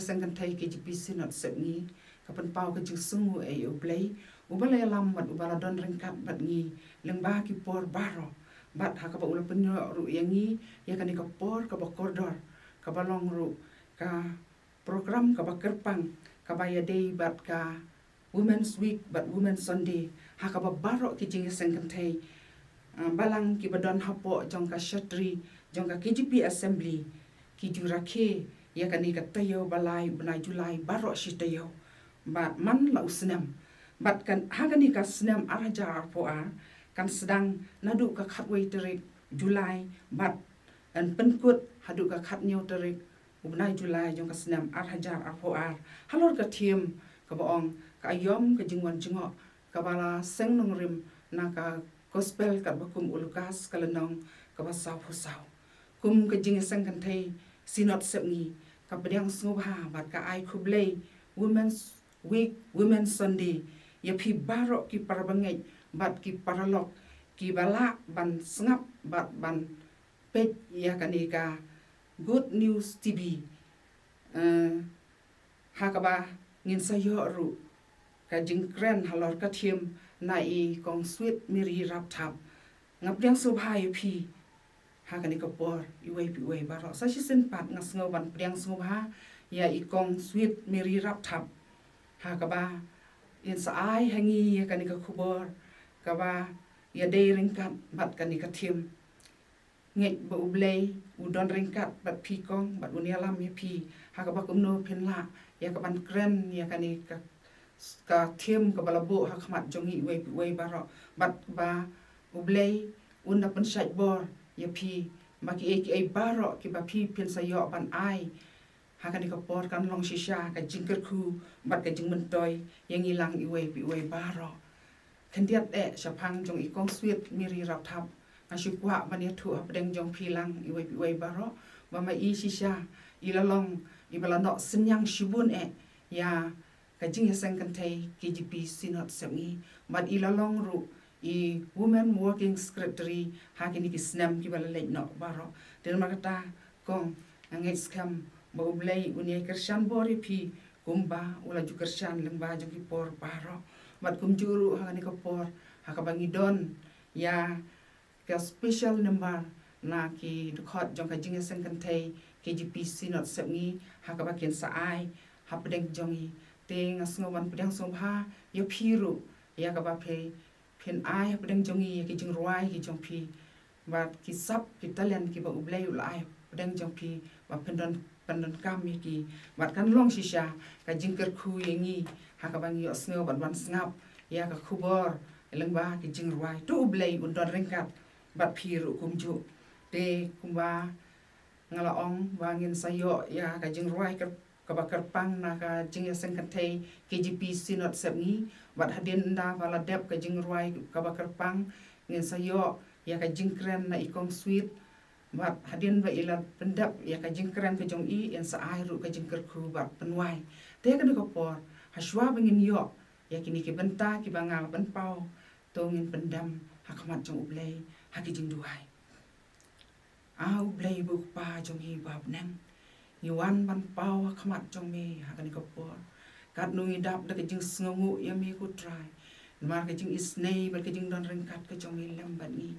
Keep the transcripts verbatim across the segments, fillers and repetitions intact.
Seng Kynthei K J P Synod Sepngi ka pynpaw ka jingsngewnguh ïa U Blei uba la ïalam bad uba la don ryngkat bad ngi lyngba ki por baroh. Bad ha kaba u la pynïoh ruh ïa ngi ïa kane ka por kaba kordor, kaba long ruh ka program kaba kyrpang kaba ïadei bad ka Women's Week bad Women's Sunday ha kaba baroh ki jingïaseng kynthei, ah, balang kiba don hapoh jong ka shatri jong ka K J P Assembly ki ju rakhe ïa kane ka taïew ba lai u bnai July baroh shi taïew. Bad man la u snem, bad kan ha kane ka snem ar hajar arphew ar kan sdang naduh ka khatwei tarik July bad yn pynkut haduh ka khathynñiew tarik u bnai July jong ka snem ar hajar arphew ar halor ka theme kaba ong ka aïom ka jingwan jngoh, kaba la seng nongrim na ka Gospel katba kum u Lukas ka lynnong kaba sawphew saw. Kum ka jingïaseng kynthei Synod Sepngi ka pdiang sngewbha bad ka ai khublei Women's Week, Women's Sunday ïa phi baroh ki parabangeit bad ki paralok kiba lah ban sngap bad ban peit ïa kane ka Good News T V. Eh, ha kaba ngin sa ïoh ruh ka jingkren halor ka theme na i Kong Sweet Mary Rapthap. Nga pdiang sngewbha ïa phi ha kane ka por iwei pa iwei baroh. Sa shisien pat nga sngew ban pdiang sngewbha ïa i Kong Sweet Mary Rapthap ha kaba in sa ai ha ngi ïa kane ka khubor kaba ïadei ryngkat bad kane ka theme. Ngeit ba U Blei u don ryngkat bad phi kong bad un ïalam ïa phi ha kaba kumno phin lah ïa kaban kren ïa kane ka, ka theme kaba la buh ha khmat jong ngi iwei pa iwei baroh, bad ba U Blei un da pynshait bor ïa phi ba kiei kiei baroh kiba phi phin sa ïoh ban ai ha kane ka por kan long shisha ka jingkyrkhu bad ka jingmyntoi ïa ngi lang iwei pa iwei baroh. Khyndiat eh shaphang jong i Kong Sweet Mary Rapthap, nga shu kwah ban ïathuh hapdeng jong phi lang iwei pa iwei baroh ba ma i shisha i la long iba la noh synñiang shibun eh ïa ka jingïaseng kynthei K J P Synod Sepngi, bad i la long ruh i Women Working Secretary ha kine ki snem kiba la leit noh baroh. Te namar kata kong, nga ngeit skhem ba U Blei un ïai kyrshan bor ïa phi kumba u la ju kyrshan lyngba jong ki por baroh. Bad kumjuh ruh ha kane ka por ha kaba ngi don ïa ka special number na ki dkhot jong ka jingïaseng kynthei K J P Synod Sepngi ha kaba kin sa ai hapdeng jong ngi. Te nga sngew ban pdiang sngewbha ïa phi ruh ïa kaba phi phin ai hapdeng jong ngi ïa ki jingrwai ki jong phi bad ki sap ki talent kiba U Blei u la ai hapdeng jong phi ba phin don pyndonkam ïa ki. Bad kan long shisha ka jingkyrkhu ïa ngi ha kaba ngi ïohsngew bad ban sngap ïa ka khubor lyngba ki jingrwai. To U Blei un don ryngkat bad phi ruh kumjuh. Te kumba nga la ong ba ngin sa ïoh ïa ka jingrwai kaba kyrpang na ka jingïaseng kynthei K J P Synod Sepngi, bad hadien da ba la dep ka jingrwai kaba kyrpang ngin sa ïoh ïa ka jingkren na i Kong Sweet, bad hadien ba i la pyndep ïa ka jingkren ka jong i, in sa ai ruh ka jingkyrkhu bad pynwai. Te kane ka por, ha shuwa ba ngin ïoh ïa kine ki bynta kiba nga la pynpaw, to ngin pyndem ha khmat jong U Blei ha ki jingduwai. A U Blei ba u Kpa jong ngi ba ha bneng, ngi wan ban paw ha khmat jong me ha kane ka por. Katno ngi dap da ka jingsngewnguh ïa me ko Trai, namar ka jingisnei bad ka jingdon ryngkat ka jong me lem bad ngi.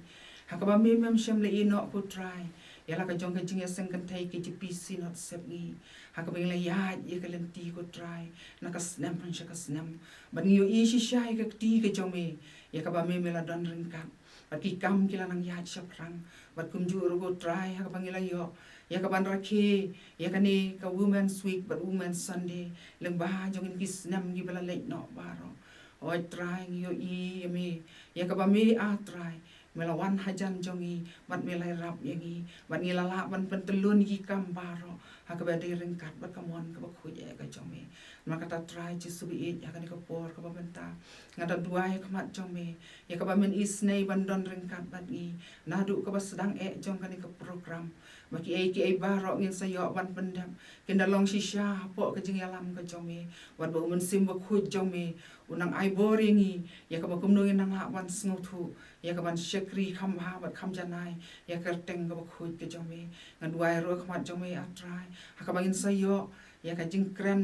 Ha kaba me mem shym la ïeh noh ko Trai ïa la ka jong ka jingïaseng kynthei K J P Synod Sepngi, ha kaba ngi la ïaid ïa ka lynti ko Trai na ka snem sha ka snem, bad ngi ïohi shisha ïa ka kti ka jong me ïa kaba me me la don ryngkat. Bad ki kam ki la nang ïaid shaphrang. Bad kumjuh ruh ko Trai ha kaba ngi la ïoh ïa kaban rakhe ïa kane ka Women's Week bad Women's Sunday lyngba jong ngi ki snem kiba la leit noh baroh. Oi Trai, ngi ïohi ïa me ïa kaba me, a Trai, me la wan hajan jong ngi bad me la ïarap ïa ngi bad ngi la lah ban pyntyllun ïa ki kam baroh ha kaba dei ryngkat bad ka mon kaba khuid eh ka jong me. Namar kata Trai Jisu ba ïeit, ha kane ka por kaba mynta nga da duwai ha khmat jong me ïa kaba men isnei ban don ryngkat bad ngi naduh kaba sdang eh jong kane ka program, ba kiei kiei baroh ngin sa ïoh ban pyndep kin da long shisha hapoh ka jingïalam ka jong me. Wat ba U Mynsiem Bakhuid jong me u nang ai bor ïa ngi ïa kaba kumno ngin nang lah ban sngewthuh ïa kaban shakri kham bha bad kham janai ïa ka kyrteng kaba khuid ka jong me. Nga duwai ruh ha khmat jong me, a Trai, ha kaba ngin sa ïoh ïa ka jingkren,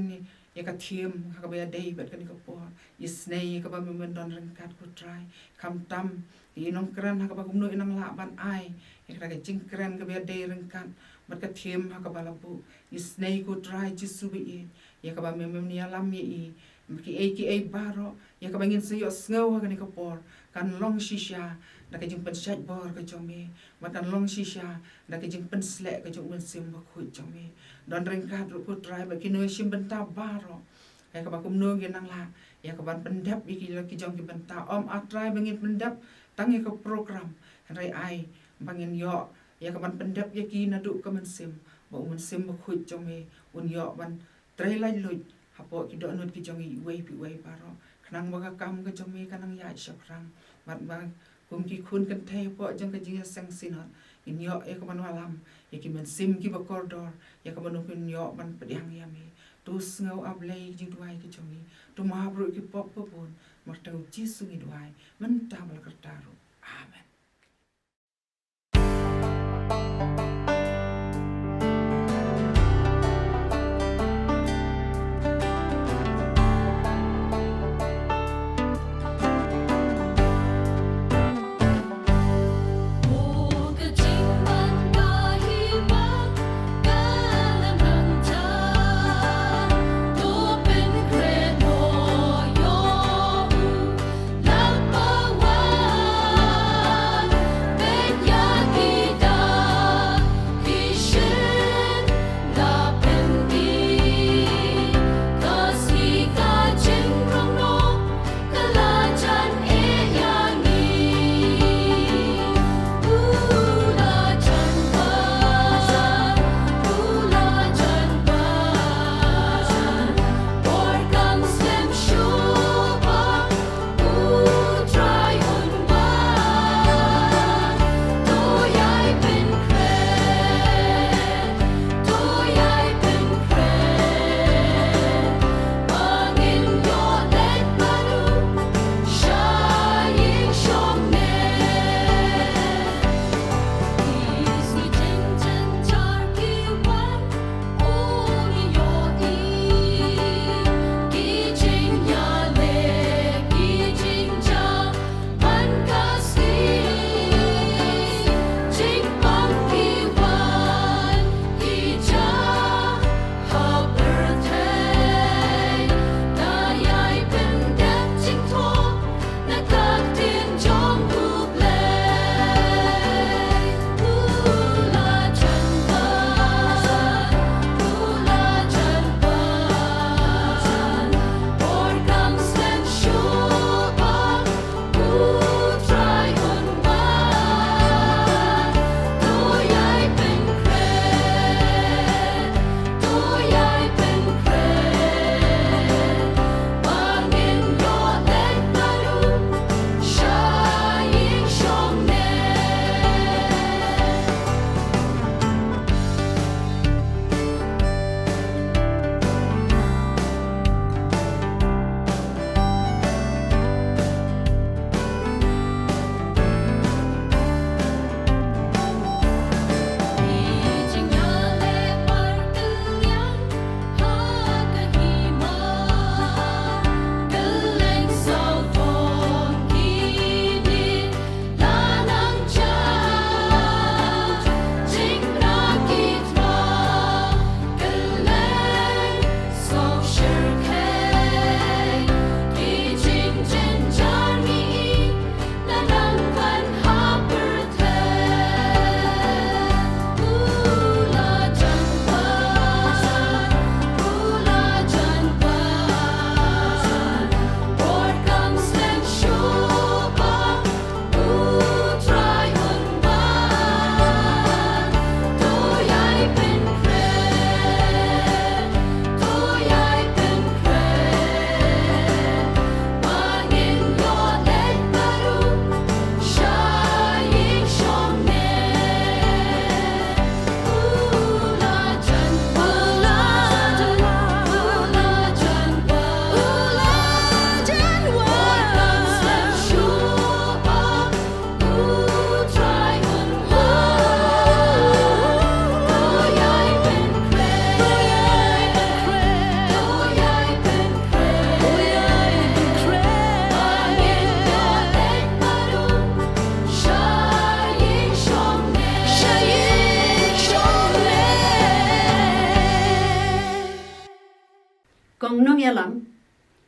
ïa ka theme ha kaba ïadei bad kane ka por. Isynei ïa kaba me men don ryngkat ko Trai. Khamtam ïa i nongkren ha kaba kumno i nang lah ban ai ïa kata ka jingkren kaba ïadei ryngkat bad ka theme ha kaba la buh. Isynei ko Trai Jisu ba ïeit, ïa kaba me men ïalam ïa i, kiei kiei baroh ïa kaba ngin sa ïohsngew ha kane ka por kan long shisha da ka jingpynshait bor ka jong me, bad kan long shisha da ka jingpynsleh ka jong u Mynsiem Bakhuid jong me. Don ryngkat ruh ko Trai bad kino shim bynta baroh, ïa kaba kumno ngin nang lah ïa kaban pyndep ïa ki la ki jong ki bynta. Ym A Trai ba ngin pyndep tang ïa ka program, hynrei ai ba ngin ïoh ïa kaban pyndep ïa ki naduh ka mynsiem, ba u Mynsiem Bakhuid jong me un ïoh ban trei laitluid hapoh ki dohnud ki jong i iwei pa iwei baroh, khnang ba ka kam ka jong me kan nang ïaid shaphrang. Bad ba kum ki khun kynthei hapoh jong ka jingïaseng Synod, ngin ïoh ïa kaban wallam ïa ki mynsiem kiba kordor, ïa kaban kin ïoh ban pdiang ïa me. To sngew, A Blei, ki jingduwai ki jong ngi. To map ruh ki pop ba bun. Marteng u Jisu ngi duwai, mynta bad la karta ruh. Amen.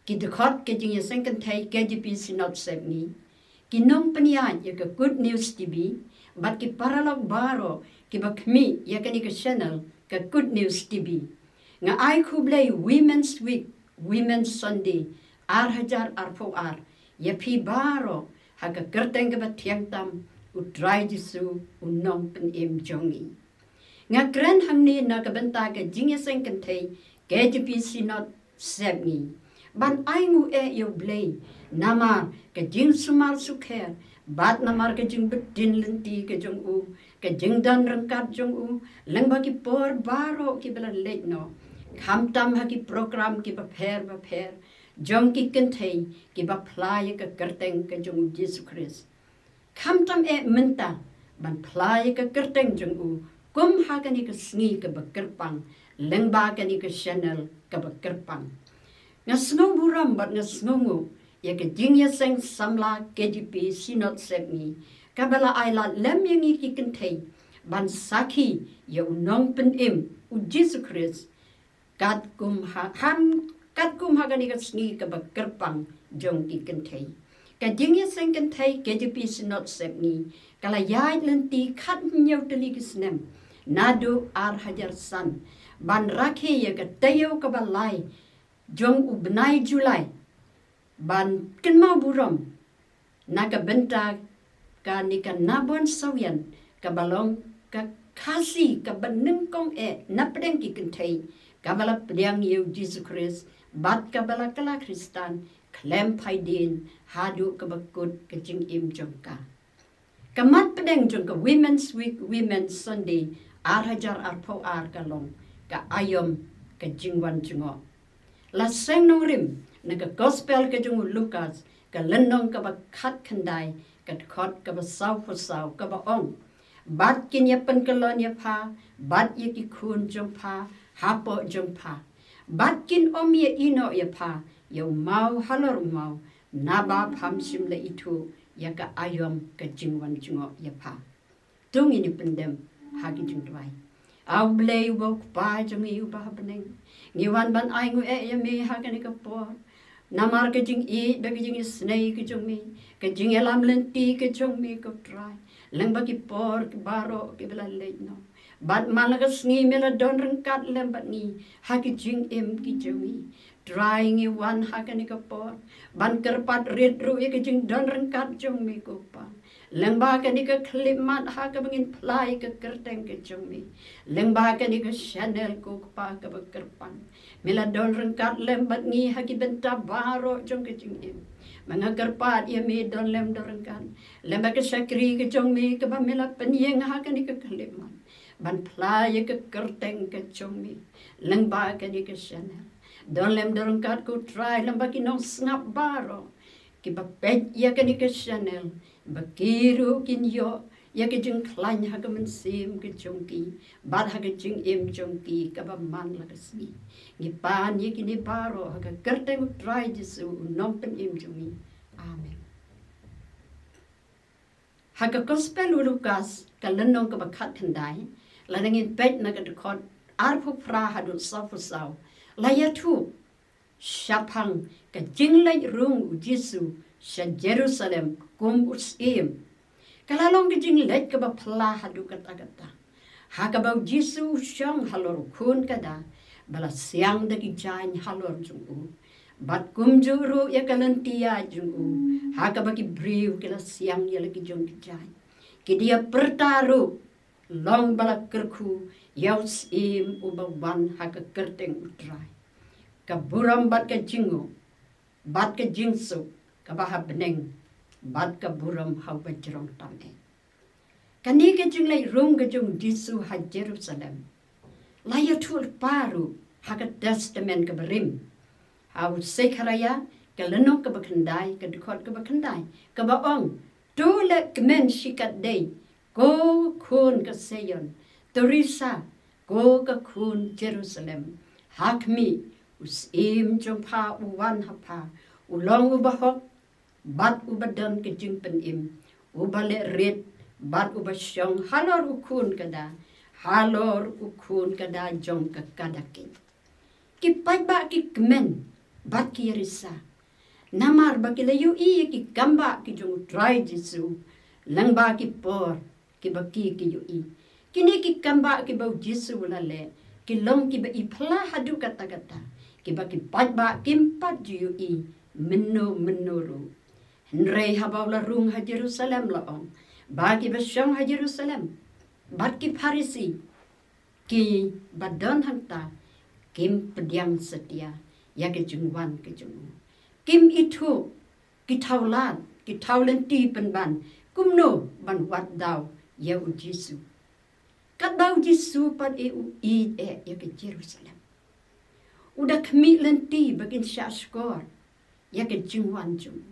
ki dkhot ka jingïaseng kynthei K J P Synod Sepngi, ki nongpynïaid ïa ka Good News T V, bad ki paralok baroh kiba khmih ïa kane ka channel ka Good News T V. Nga ai khublei Women's Week, Women's Sunday, ar hajar arphew ar, ïa phi baroh ha ka kyrteng kaba thiang tam, U Trai Jisu, U Nongpynim jong ngi. Nga kren hangne na ka bynta ka jingïaseng kynthei K J P Synod Sepngi, ban ai nguh eh ïa U Blei namar ka jingsumar sukher, bad namar ka jingbtin lynti ka jong u, ka jingdon ryngkat jong u lyngba ki por baroh kiba la leit noh, khamtam ha ki program kiba pher bapher jong ki kynthei kiba phla ïa ka kyrteng ka jong U Jisu Khrist. Khamtam eh mynta ban phla ïa ka kyrteng jong u, kum ha kane ka sngi kaba kyrpang, lyngba kane ka channel kaba kyrpang. Nga sngew burom bad nga sngewnguh ïa ka jingïaseng samla K J P Synod Sepngi, kaba la ai lad lem ïa ngi ki kynthei ban sakhi ïa U Nongpynim, U Jisu Khrist, katkum ha, ham, katkum ha kane ka sngi kaba kyrpang jong ki kynthei. Ka jingïaseng kynthei K J P Synod Sepngi ka la ïaid lynti khathynñiew tylli ki snem, naduh ar hajar san, ban rakhe ïa ka taïew kaba lai jong u bnai July, ban kynmaw burom na ka bynta kane ka Nabon Sawian, kaba long ka Khasi kaba nyngkong eh napdeng ki kynthei, kaba la pdiang ïa U Jisu Khrist, bad kaba la kylla Khristan khlem phai dien haduh kaba kut ka jingim jong ka. Ka mat pdeng jong ka Women's Week, Women's Sunday, ar hajar arphew ar ka long ka aïom ka jingwan jngoh. La seng nongrim na ka Gospel ka jong u Lukas, ka lynnong kaba khatkhyndai, ka dkhot kaba sawphew saw, kaba ong: Bad kin ïa pynkyllon ïa pha bad ïa ki khun jong pha hapoh jong pha, bad kin ym ïa ïehnoh ïa pha ïa u maw halor u maw, naba pham shym la ithuh ïa ka aïom ka jingwan jngoh ïa pha. To ngin ïa pyndem ha ki jingduwai. A U Blei uba U Kpa jong ngi uba ha bneng, ngi wan ban ai nguh eh ïa me ha kane ka por, namar ka jingïeit bad ka jingisynei ka jong me, ka jingïalam lynti ka jong me, ko Trai, lyngba ki por ki baroh kiba la leit noh. Bad man la ka sngi me la don ryngkat lem bad ngi ha ki jingim ki jong ngi. Trai, ngi wan ha kane ka por ban kyrpad rit ruh ïa ka jingdon ryngkat jong me, ko Kpa, lyngba kane ka khyllipmat ha kaba ngin phla ïa ka kyrteng ka jong me, lyngba kane ka channel, ko Kpa, kaba kyrpang. Me la don ryngkat lem bad ngi ha ki bynta baroh jong ka jingim. Ma nga kyrpad ïa me, don lem don ryngkat lem bad ka shakri ka jong me kaba me la pynïeng ha kane ka khyllipmat ban phla ïa ka kyrteng ka jong me lyngba kane ka channel. Don lem don ryngkat, ko Trai, lyngba ki nongsngap baroh kiba peit ïa kane ka channel, ba ki ruh kin ïoh ïa ka jingkhlaiñ ha ka mynsiem ka jong ki bad ha ka jingim jong ki kaba man la ka sngi. Ngi pan ïa kine baroh ha ka kyrteng U Trai Jisu, U Nongpynim jong ngi. Amen. Ha ka Gospel u Lukas, ka lynnong kaba khatkhyndai, lada ngin peit na ka dkhot arphew phra haduh sawphew saw, la ïathuh shaphang ka jingleit rung u Jisu sha Jerusalem kum u syiem. Ka la long ka jingleit kaba phylla haduh katta katta, ha kaba u Jisu u shong halor u khun kada ba la siang da ki jaiñ halor jong u, bad kumjuh ruh ïa ka lynti ïaid jong u, ha kaba ki briew ki la siang ïa la ki jong ki jaiñ. Ki da ïa pyrta ruh, long ba la kyrkhu ïa u syiem uba wan ha ka kyrteng U Trai. Ka burom bad ka jingnguh bad ka jingsuk kaba ha bneng, bad ka burom ha uba jrong tam eh. Kane ka jingleit rung ka jong u Jisu ha Jerusalem la ïathuh lypa ruh ha ka Testament kaba rim, ha u Sekharaïa, ka lynnong kaba khyndai, ka dkhot kaba khyndai, kaba ong: To leh kmen shikatdei, ko khun ka Seion. To risa, ko ka khun Jerusalem. Ha khmih, u syiem jong pha u wan ha pha, u long uba hok bad uba don ka jingpynim, uba leh rit bad uba shong halor u khun kada, halor u khun kada jong ka kada king. Ki paidbah ki kmen bad ki ïarisa. Namar ba ki la ïohi ïa ki kambah ki jong U Trai Jisu lyngba ki por kiba ki ki ïohi. Kine ki kambah kiba U Jisu u la leh ki long kiba i phla haduh katta katta, kiba ki paidbah kim pat ju ïohi mynno mynno ruh. Hynrei haba u la rung ha Jerusalem, la ong ba kiba shong ha Jerusalem bad ki Pharisi kiba don hangta kim pdiang satia ïa ka jingwan ka jong u. Kim ithuh, ki thaw lad, ki thaw lynti pynban kumno ban wad daw ïa U Jisu. Katba U Jisu pat e u ïeit eh ïa ka Jerusalem, u da khmih lynti ba kin shah shkor ïa ka jingwan jong u.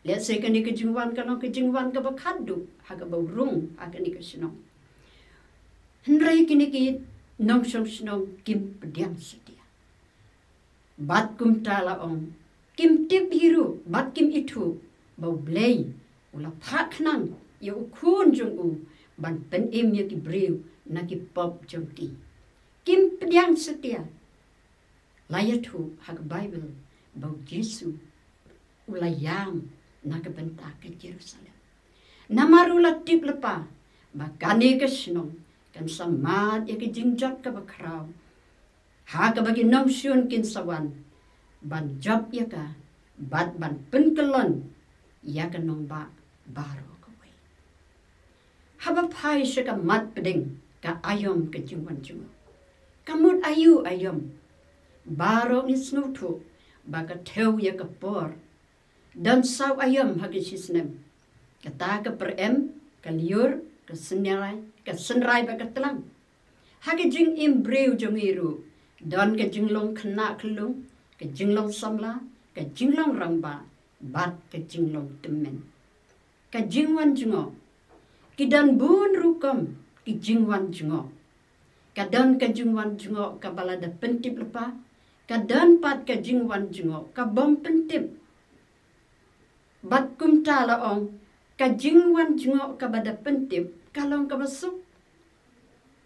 Lehse kane ka jingwan ka long ka jingwan kaba khatduh ha kaba u rung ha kane ka shnong. Hynrei kine ki nongshong shnong kim pdiang satia. Bad kumta, la ong, kim tip hi ruh bad kim ithuh ba U Blei u la phah khnang ïa U Khun jong u ban pynim ïa ki briew na ki pop jong ki. Kim pdiang satia. La ïathuh ha ka Baibl ba U Jisu u la ïam na ka bynta ka Jerusalem. Namar u la tip lypa ba kane ka shnong kan sa mad ïa ka jingjot kaba khraw, ha kaba ki nongshun kin sa wan ban jop ïa ka bad ban pynkyllon ïa ka nongbah baroh kawei. Haba phai sha ka mat pdeng ka aïom ka jingwan jngoh, ka mut aïu aïom? Baroh ngi sngewthuh ba ka thew ïa ka por don saw aïom ha ka shisnem. Kata ka pyrem, ka lyiur, ka synrai, ka synrai bad ka tlang. Ha ka jingim briew jong ngi ruh don ka jinglong khynnah khyllung, ka jinglong samla, ka jinglong rangbah bad ka jinglong tymmen. Ka jingwan jngoh, ki don bun rukom ki jingwan jngoh. Ka don ka jingwan jngoh kaba la da pyntip lypa, ka don pat ka jingwan jngoh ka bym pyntip. Bad kumta, la ong, ka jingwan jngoh kaba da pyntip ka long kaba suk,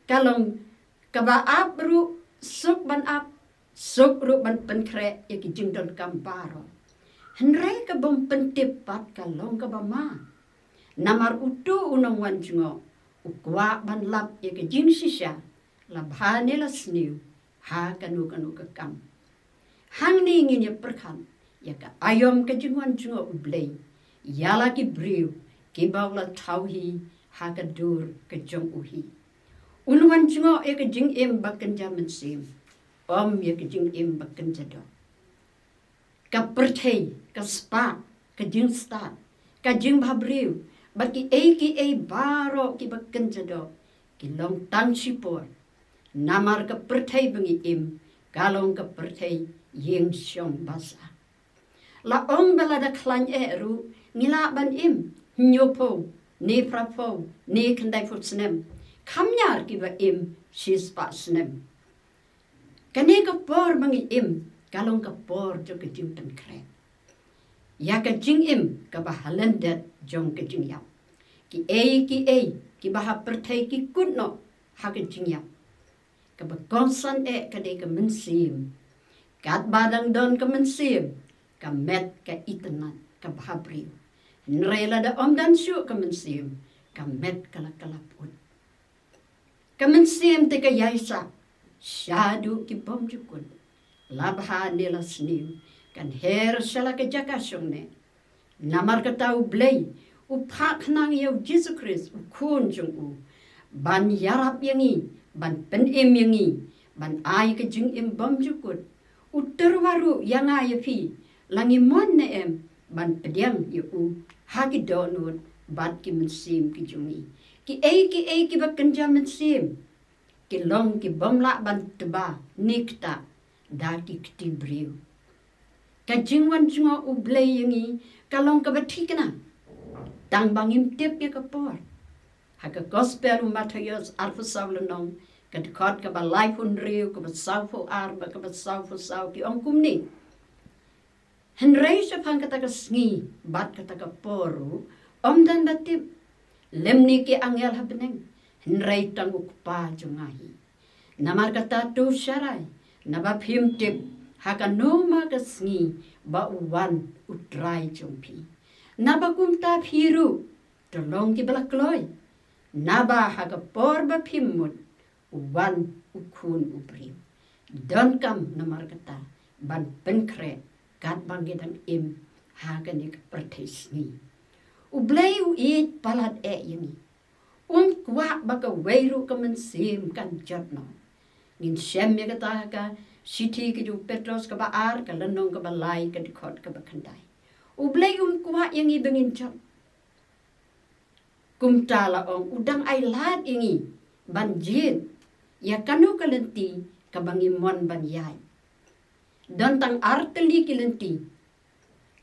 ka long kaba ap ruh suk ban ap, suk ruh ban pynkhreh ïa ki jingdonkam baroh. Hynrei ka bym pyntip pat ka long kaba ma. Namar uto u nongwan jngoh u kwah ban lap ïa ka jingshisha la bha ne la sniew ha kano kano ka kam. Hangne ngin ïa pyrkhat ïa ka aïom ka jingwan jngoh U Blei ïa la ki briew kiba u la thaw hi ha ka dur ka jong u hi. Un wan jngoh ïa ka jingim ba kynja mynsiem, ym ïa ka jingim ba kynja doh. Ka pyrthei, ka spah, ka jingstad, ka jingbhabriew bad kiei kiei baroh kiba kynja doh ki long tang shipor. Namar ka pyrthei ba ngi im ka long ka pyrthei ïing shong basa. La ong ba lada khlaiñ eh ruh ngi lah ban im hynñiewphew ne phraphew ne khyndaiphew snem, kham ñiar kiba im shispah snem. Kane ka por ba ngi im ka long ka por jong ka jingpynkhreh ïa ka jingim kaba ha lyndet jong ka jingïap. Kiei kiei kiba ha pyrthei ki kut noh ha ka jingïap, kaba kongsan eh ka dei ka mynsiem. Katba dang don ka mynsiem, ka met ka itynnad, ka bhabriew. Hynrei lada ym don shuh ka mynsiem, ka met ka la kylla put. Ka mynsiem te ka ïaisah shaduh ki bymjukut. La bha ne la sniew kan her sha la ka jaka shongneh. Namar kata U Blei u phah khnang ïa U Jisu Khrist U Khun jong u ban ïarap ïa ngi, ban pynim ïa ngi, ban ai ka jingim bymjukut. U tyrwa ruh ïa nga ïa phi, la ngi mon ne em ban pdiang ïa u ha ki dohnud bad ki mynsiem ki jong ngi. Kiei kiei kiba kynja mynsiem ki long ki bym lah ban tba ne ktah da ki kti briew. Ka jingwan jngoh U Blei ïa ngi ka long kaba thikna tang ba ngim tip ïa ka por. Ha ka Gospel u Mathaios arphew saw lynnong, ka dkhot kaba laiphew hynriew, kaba sawphew ar bad kaba sawphew saw ki ong kumne: Hynrei shaphang kata ka sngi bad kata ka por ruh ym don ba tip, lymne ki angel ha bneng, hynrei tang U Kpa jong nga hi. Namar kata to sharai, naba phim tip ha kano ma ka sngi ba u wan u Trai jong phi. Naba kumta phi ruh to long kiba la kloi, naba ha ka por ba phim mut u wan u Khun u briew. Donkam namar kata ban pynkhreh katba ngi dang im ha kane ka pyrthei sngi. U Blei u ïeit palat eh ïa ngi. Um kwah ba kawei ruh ka mynsiem kan jot noh. Ngin shem ïa kata ha ka shithi ka jong u Petros kaba ar, ka lynnong kaba lai, ka dkhot kaba khyndai. U Blei um kwah ïa ngi ba ngin jot. Kumta la ong, u dang ai lad ïa ngi ban jied ïa kano ka lynti kaba ngi mon ban ïaid. Don tang ar tylli ki lynti.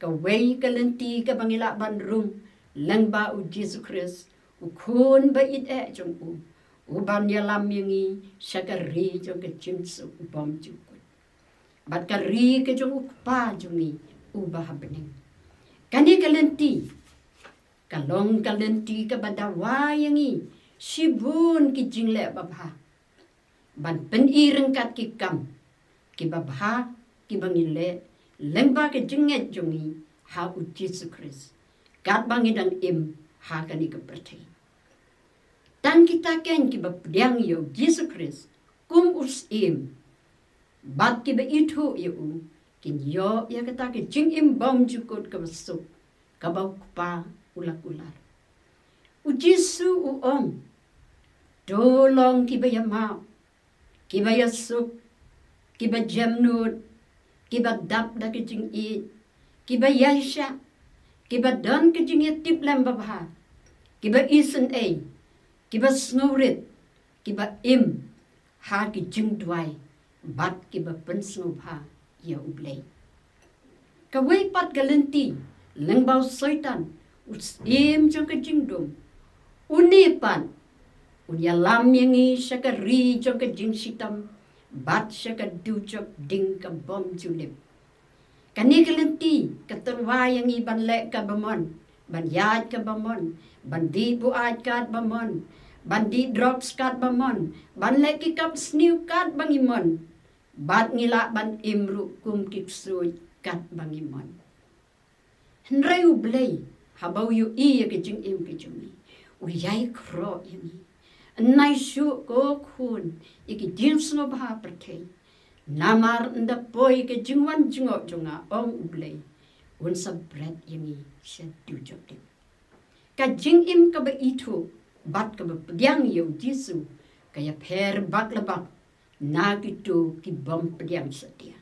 Kawei ka lynti kaba ngi lah ban rung lyngba u Jisu Khrist, u Khun ba ïeit eh jong u, u ban ïalam ïa ngi sha ka ri jong ka jingsuk bymjukut. Bad ka ri ka jong u Kpa jong ngi uba ha bneng. Kane ka lynti ka long ka lynti kaba dawa ïa ngi shibun ki jingleh babha, ban pyni ryngkat ki kam kiba bha kiba ngi leh lyngba ka jingngeit jong ngi ha u Jisu Khrist, katba ngi dang im ha kane ka pyrthei. Tang kita kein kiba pdiang ïa u Jisu Khrist kum u Syiem bad kiba ithuh ïa u, kin ïoh ïa kata ka jingim bymjukut kaba suk, kaba u Kpa u la kular. U Jisu u ong, to long kiba ïamap, kiba ïasuk, kiba jemnud, kiba dap da ka jingïeit, kiba ïaishah, kiba don ka jingïatiplem babha, kiba isynei, kiba sngewrit, kiba im ha ki jingduwai bad kiba pynsngewbha ïa u Blei. Kawei pat ka lynti lyngba u Soitan, u syiem jong ka jingdum, une pat un ïalam ïa ngi sha ka ri jong ka jingshitom bad sha ka dujok ding ka bymjulip. Kane ka lynti ka tyrwa ïa ngi ban leh kaba mon, ban ïaid kaba mon, ban dih buaid katba mon, ban dih drugs katba mon, ban leh ki kam sniew katba ngi mon. Bad ngi lah ban im ruh kum ki ksuid katba ngi mon. Hynrei u Blei haba u ïohi ïa ka jingim ka jong ngi, u ïai khroh ïa ngi. Nai shuh ko khun ïa ki jingsngewbha pyrthei. Namar ynda poi ka jingwan jngoh jong nga, ong u Blei, un sa bret ïa ngi sha dujok ding. Ka jingim kaba ithuh bad kaba pdiang ïa u Jisu ka ïapher bak la bak na kito ki bym pdiang satia.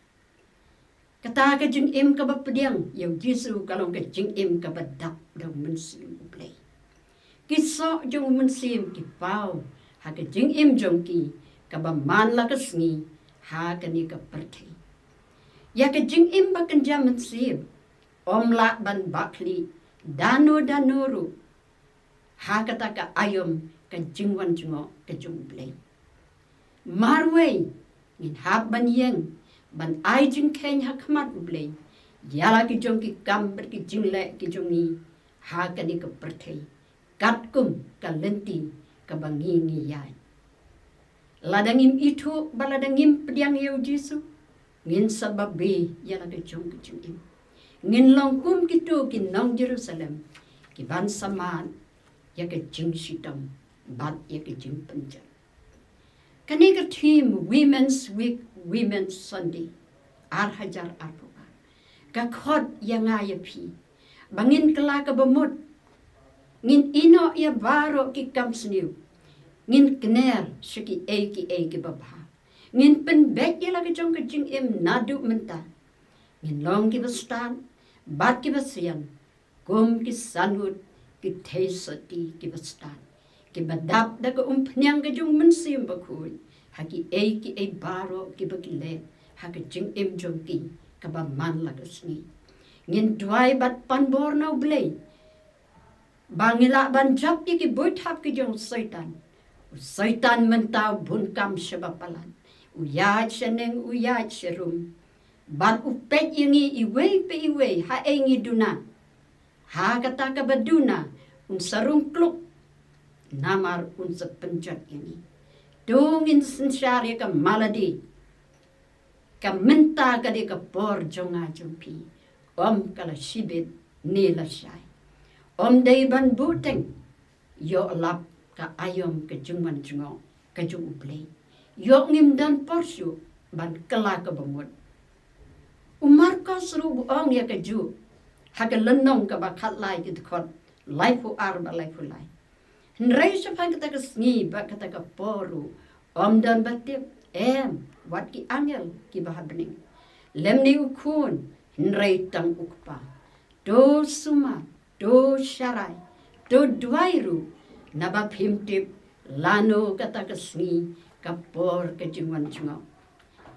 Kata ka jingim kaba pdiang ïa u Jisu ka long ka jingim kaba dap da u Mynsiem u Blei. Ki soh jong u Mynsiem ki paw ha ka jingim jong ki kaba man la ka sngi ha kane ka pyrthei. Ïa ka jingim ba kynja mynsiem ym lah ban bakhlieh dano dano ruh ha kata ka aïom ka jingwan jngoh ka jong u Blei. Marwei ngin hap ban ïeng ban ai jingkheiñ ha khmat u Blei ïa la ki jong ki kam bad ki jingleh ki jong ngi ha kane ka pyrthei, katkum ka lynti kaba ngi ngi ïaid. Lada ngim ithuh bad lada ngim pdiang ïa u Jisu, ngin sa babe ïa la ka jong ka jingim. Ngin long kum kito ki nong Jerusalem ki ban sa mad ïa ka jingshitom bad ïa ka jingpynjot. Kane ka theme Women's Week, Women's Sunday, ar hajar arphew ar, ka khot ïa nga ïa phi ba ngin kylla kaba mut, ngin ïehnoh ïa baroh ki kam sniew, ngin kner sha kiei kiei kiba bha, ngin pynbeit ïa la ka jong ka jingim naduh mynta, ngin long kiba stad bad kiba sian, kum ki san ngut ki theisotti kiba stad, kiba dap da ka umphniang ka jong u Mynsiem Bakhuid ha kiei kiei baroh kiba ki leh ha ka jingim jong ki kaba man la ka sngi. Ngin duwai bad pan bor na u Blei ba ngi lah ban jop ïa ki buit hap ki jong u Soitan. U Soitan mynta u bun kam shaba palat, u ïaid shaneng, u ïaid sharum, bad u peit ïa ngi iwei pa iwei ha ei ngi duna, ha kata kaba duna un sa rung kluk, namar un sa pynjot ïa ngi. To ngin synshar ïa ka malade Ka mynta ka dei ka por jong nga jong phi. Ym ka la shibit ne la shai. Ym dei ban buhteng. Ïoh lap ka aïom ka jingwan jngoh ka jong U Blei. Ïoh ngim don por shuh ban kylla ka bamut. U Markos ruh u ong ïa ka juh ha ka lynnong kaba khatlai ki dkhot laiphew ar bad laiphew lai. Hynrei shaphang kata ka sngi bad kata ka por ruh ym don ba tip, em, wat ki angel kiba ha bneng lymne U Khun, hynrei tang U Kpa. To sumar, to sharai, to duwai ruh, naba phim tip lano kata ka sngi, ka por ka jingwan jngoh.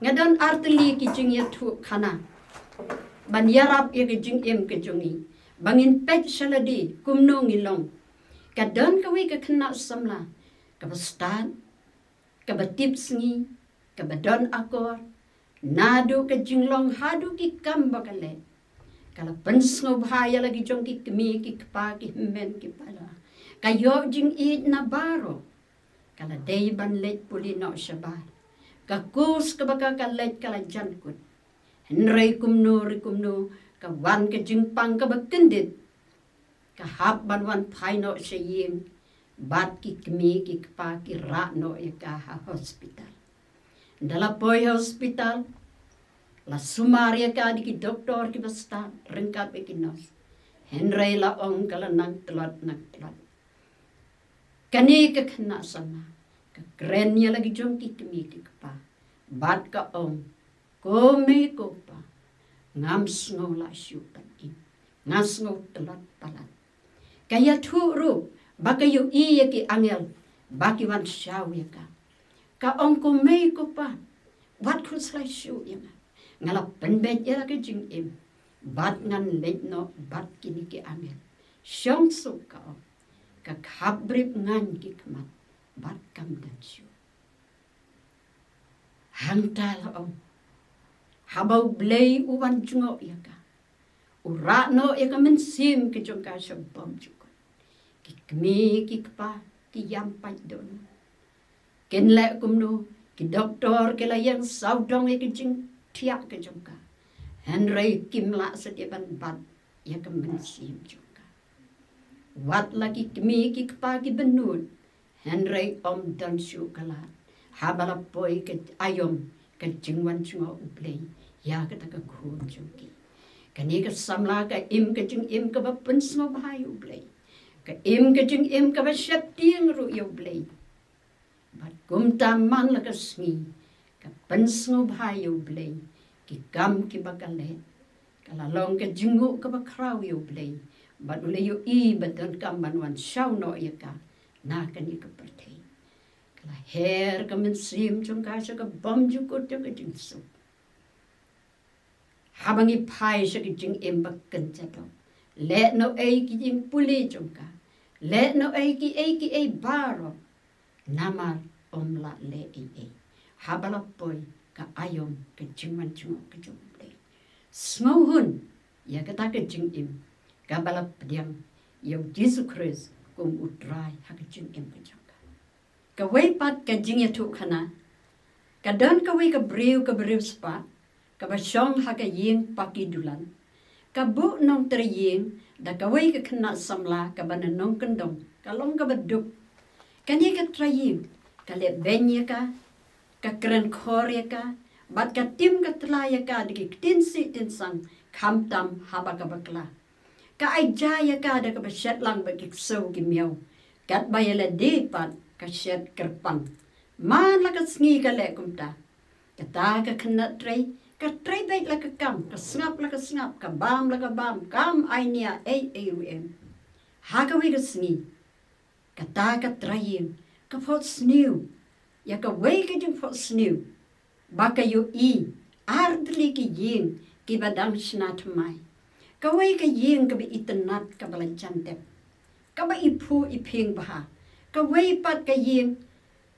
Nga don artylli ki jingïathuhkhana ban ïarap ïa ka jingim ka jong ngi, ba ngin peit sha lade kumno ngi long. Ka don kawei ka khynnah samla kaba stad, kaba tip sngi, kaba don akor, naduh ka jinglong haduh ki kam ba ka leh. Ka la pynsngewbha ïa la ki jong ki kmie ki kpa, ki hynmen ki para. Ka ïoh jingïeit na baroh. Ka la dei ban leit pule noh shabar. Ka course kaba ka ka leit ka la jan kut. Hynrei kumno re kumno, ka wan ka jingpang kaba kyndit. Ka hap ban wan phai noh sha ïing bad ki kmie ki kpa ki rah noh ïa ka ha hospital. Ynda la poi hospital, la sumar ïa ka da ki doktor kiba stad ryngkat bad ki nurse. Hynrei la ong ka la nang tlot nang tlot. Kane ka khynnah samla ka kren ïa la ki jong ki kmie ki kpa bad ka ong, ko mei ko pa, ngam sngew lah shuh ban im, nga sngew tlot palat. Ka ïathuh ruh ba ka ïohi ïa ki angel ba ki wan shaw ïa ka. Ka ong, ko mei ko pa, wat khuslai shuh ïa nga. Nga la pynbeit ïa la ka jingim bad ngan leit noh bad kine ki angel. Shong suk, ka ong. Ka khap brip ngan ki khmat bad kam don shuh. Hangta la ong, haba U Blei u wan jngoh ïa ka, u rah noh ïa ka mynsiem ka jong ka sha bymjukut. Ki kmie ki kpa ki ïam pait dohnud. Kin leh kumno, ki doktor ki la ïeng sawdong ïa ki jingthiah ka jong ka. Hynrei kim lah shuh ban bat ïa ka mynsiem jong ka. Wat la ki kmie ki kpa ki bynnud, hynrei ym don shuh ka lad haba la poi ka aïom ka jingwan jngoh U Blei ïa kata ka khun jong ki. Kane ka samla ka im ka jingim kaba pynsngewbha ïa U Blei. Ka im ka jingim kaba sheptieng ruh ïa U Blei. Bad kumta man la ka sngi ka pynsngewbha ïa U Blei ki kam kiba ka leh. Ka la long ka jingnguh kaba khraw ïa U Blei bad u la ïohi ba donkam ban wan shaw noh ïa ka na kane ka pyrthei. Ka la her ka mynsiem jong ka sha ka bymjukut jong ka jingsuk. Haba ngi phai sha ka jingim ba kynja doh, leh noh ei ki jingpule jong ka, leh noh ei ki ei ki ei baroh, namar ym lah leh ei ei haba la poi ka aïom ka jingwan jngoh ka jong U Blei. Sngewhun ïa kata ka jingim kaba la pdiang ïa U Jisu Khrist kum U Trai ha ka jingim ka jong ka. Kawei pat ka jingïathuhkhana, ka don kawei ka briew kaba riewspah kaba shong ha ka ïing paki dulan. Ka buh nongtrei ïing da kawei ka khynnah samla kaba na nongkyndong, ka long kaba duk. Kane ka trai ïing ka leh beiñ ïa ka, ka kren khor ïa ka bad ka tim ka tla ïa ka da ki ktien sih ktien sang, khamtam haba ka bakla. Ka ai ja ïa ka da kaba shet lang bad ki ksew ki miaw, katba ïa lade pat ka shet kyrpang. Man la ka sngi ka leh kumta. Kata ka khynnah trei ka trei beit la ka kam, ka sngap la ka sngap, ka bam la ka bam, kam ai nia ei ei ruh em. Ha kawei ka sngi kata ka trai ïing ka phohsniew ïa kawei ka jingphohsniew ba ka ïohi ar tylli ki ïing kiba dang shna thymmai. Kawei ka ïing kaba itynnad kaba la jan dep, kaba iphuh iphieng bha. Kawei pat ka ïing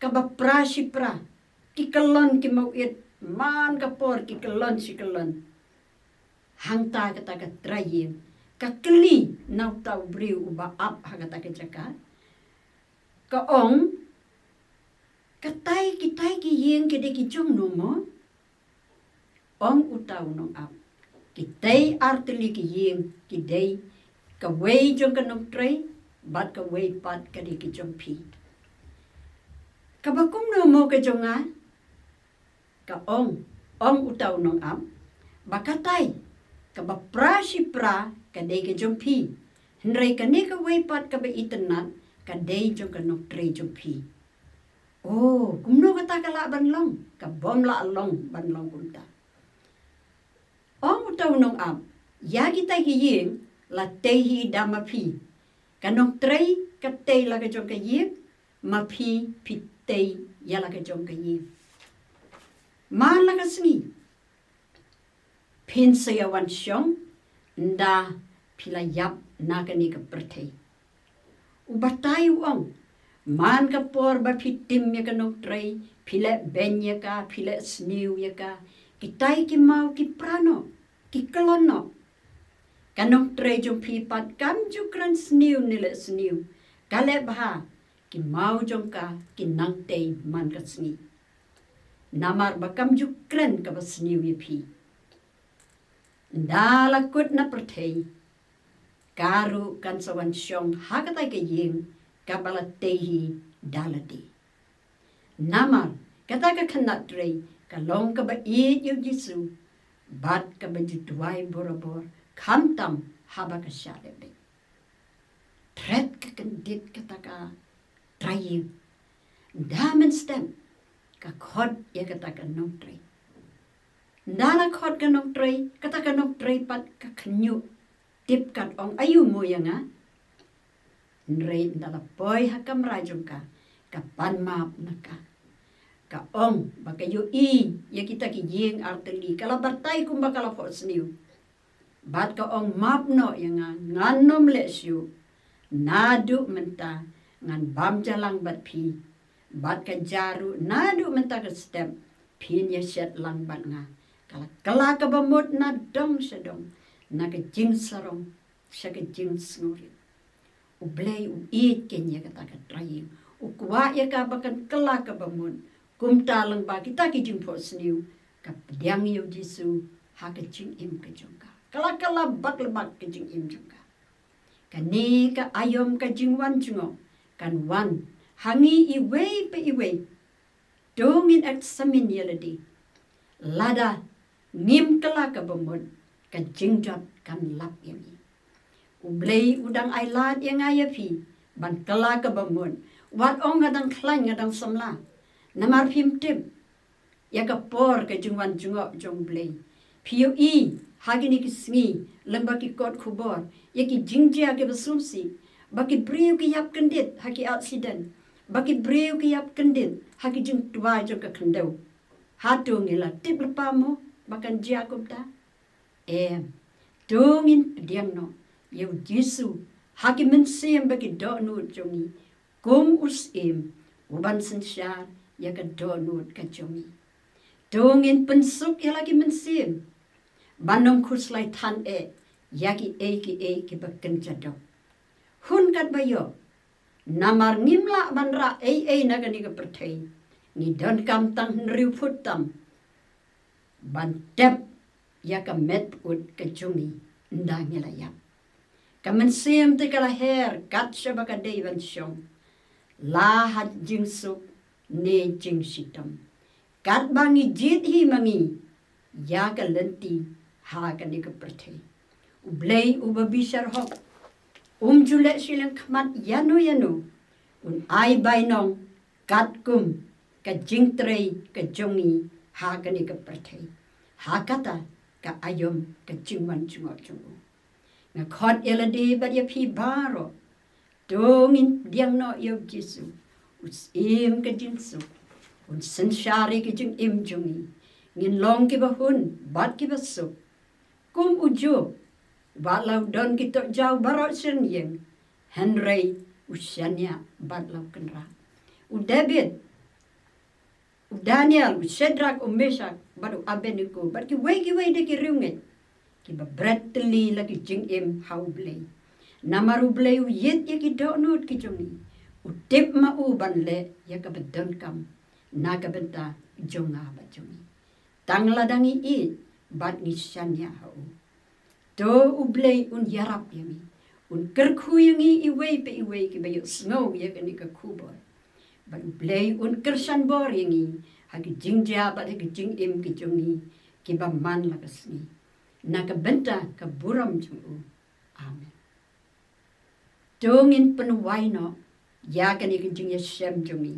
kaba pra shi pra, ki kyllon ki mawit man ka por ki kyllon shi kyllon. Hangta kata ka trai ïing ka kylli na uta u briew uba ap ha kata ka jaka. Ka ong, katai kitai ki ïing ki dei ki jong no mo? Ong uta u nongap, kitei artylli ki ïing ki dei, kawei jong ka nongtrei, bad kawei pat ka dei ka jong phi. Kaba kumno mo ka jong nga? Ka ong, ong uta u nongap, ba katai kaba pra shipra ka dei ka jong phi, hynrei kane kawei pat kaba itynnad ka dei jong ka nongtrei jong phi. Oh, kumno kata ka lah ban long? Ka bym lah long ban long kumta. Ong uta u nongap, ïa kita ki ïing la tei hi da ma phi. Ka nongtrei ka tei la ka jong ka ïing, ma phi phi tei ïa la ka jong ka ïing. Man la ka sngi phin sa ïa wan shong, ynda phi la ïap na kane ka pyrthei. U batai u ong, man ka por ba phi tim ïa ka nongtrei, phi leh beiñ ïa ka, phi leh sniew ïa ka, kitai ki maw ki pra noh, ki kyllon noh. Ka nongtrei jong phi pat kam ju kren sniew ne leh sniew, ka leh bha, ki maw jong ka ki nang tei man ka sngi. Namar ba kam ju kren kaba sniew ïa phi. Ynda la kut na pyrthei, ka ruh kan sa wan shong ha katai ka ïing kaba la tei hi da lade. Namar kata ka khynnah trei ka long kaba ïeit ïa u Jisu, bad kaba ju duwai borabor, khamtam haba ka shah leh beiñ. Thret ka kyndit kata ka trai ïing. Ynda mynstep ka khot ïa kata ka nongtrei. Ynda la khot ka nongtrei, kata ka nongtrei pat ka khynñiuh, tip kat ong aiu mo ïa nga. Hynrei ynda la poi ha kamra jong ka, ka pan map na ka. Ka ong ba ka ïohi ïa kita ki ïing artylli, ka la batai kumba ka la phohsniew. Bad ka ong map noh ïa nga, ngan nym leh shuh. Naduh mynta ngan bam ja lang bad phi. Bad ka ja ruh naduh mynta ka step phin ïa shet lang bad nga. Ka la kylla kaba mut na dong sha dong, na ka jingsarong sha ka jingsngewrit. U Blei u ïeit kein ïa kata ka trai ïing. U kwah ïa ka ba kan kylla kaba mut. Kumta lyngba kita ki jingphohsniew, ka pdiang ïa u Jisu ha ka jingim ka jong ka. Ka la kylla bak la bak ka jingim jong ka. Kane ka aïom ka jingwan jngoh kan wan ha ngi iwei pa iwei. To ngin examine ïa lade. Lada ngim kylla kaba mut, ka jingjot kan lap ïa ngi. U Blei u dang ailad ïa nga ïa phi ban kylla kaba mut. Wat ong nga dang khlaiñ, nga dang samla. Namar phim tip ïa ka por ka jingwan jngoh jong U Blei. Phi ïohi ha kine ki sngi lyngba ki kot khubor ïa ki jingjia kiba sngewsih, ba ki briew ki ïap kyndit ha ki accident, ba ki briew ki ïap kyndit ha ki jingtwai jong ka khyndew. Hato ngi la tip lypa mo ba kan jia kumta? Em, to ngin pdiang noh ïa u Jisu ha ki mynsiem ba ki dohnud jong ngi, kum u syiem uban synshar ïa ka dohnud ka jong ngi. To ngin pynsuk ïa la ki mynsiem ban ym khuslai than eh ïa kiei kiei kiba kynja doh. Hun katba ïoh, namar ngim lah ban rah ei ei na kane ka pyrthei. Ngi donkam tang hynriew phut tam ban tep ïa ka met pyut ka jong ngi ynda ngi la ïap. Ka mynsiem te ka la her kat shaba ka dei ban shong, la ha jingsuk ne jingshitom. Katba ngi jied hi ma ngi ïa ka lynti ha kane ka pyrthei. U Blei uba bishar hok um ju leh shiliang khmat ïano ïano, un ai bainong katkum ka jingtrei ka jong ngi ha kane ka pyrthei, ha kata ka aïom ka jingwan jngoh jong u. Nga khot ïa lade bad ïa phi baroh, to ngin pdiang noh ïa u Jisu, u syiem ka jingsuk, un synshar ïa ka jingim jong ngi. Ngin long kiba hun bad kiba suk. Kum u Job, wat la u don ki tohjaw baroh shyrngiang, hynrei u shaniah bad la u kynrad. U David, u Daniel, u Shadrak, u Meshak bad u Abednego, bad kiwei kiwei de ki riewngeit kiba bret tylli la ki jingim ha U Blei. Namar U Blei u ïeit ïa ki dohnud ki jong ngi, u tip ma u ban leh ïa kaba donkam na ka bynta jong nga bad jong ngi. Tang lada ngi ïeit, bad ngi shaniah ha u. To u Blei un ïarap ïa ngi, un kyrkhu ïa ngi iwei pa iwei kiba ïohsngew ïa kane ka khubor. Bad u Blei un kyrshan bor ïa ngi ha ki jingjia bad ha ki jingim ki jong ngi kiba man la ka sngi, na ka bynta ka burom jong u. Amen. To ngin pynwai noh ïa kane ka jingïashem jong ngi.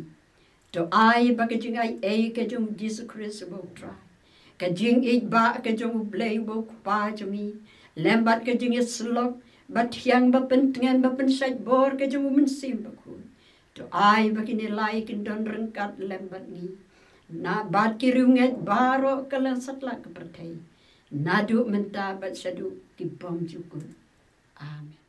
To ai ba ka jingaiei ka jong u Jisu Khrist uba u Trai, ka jingïeit ba ka jong u Blei uba u Kpa jong ngi, lem bad ka jingïasyllok ba thiang, ba pyntngen, ba pynshait bor ka jong u Mynsiem Bakhuid, to ai ba kine lai kin don ryngkat lem bad ngi, na bad ki riewngeit baroh ka lyngsatlak ka pyrthei, naduh mynta bad shaduh ki bymjukut. Amen.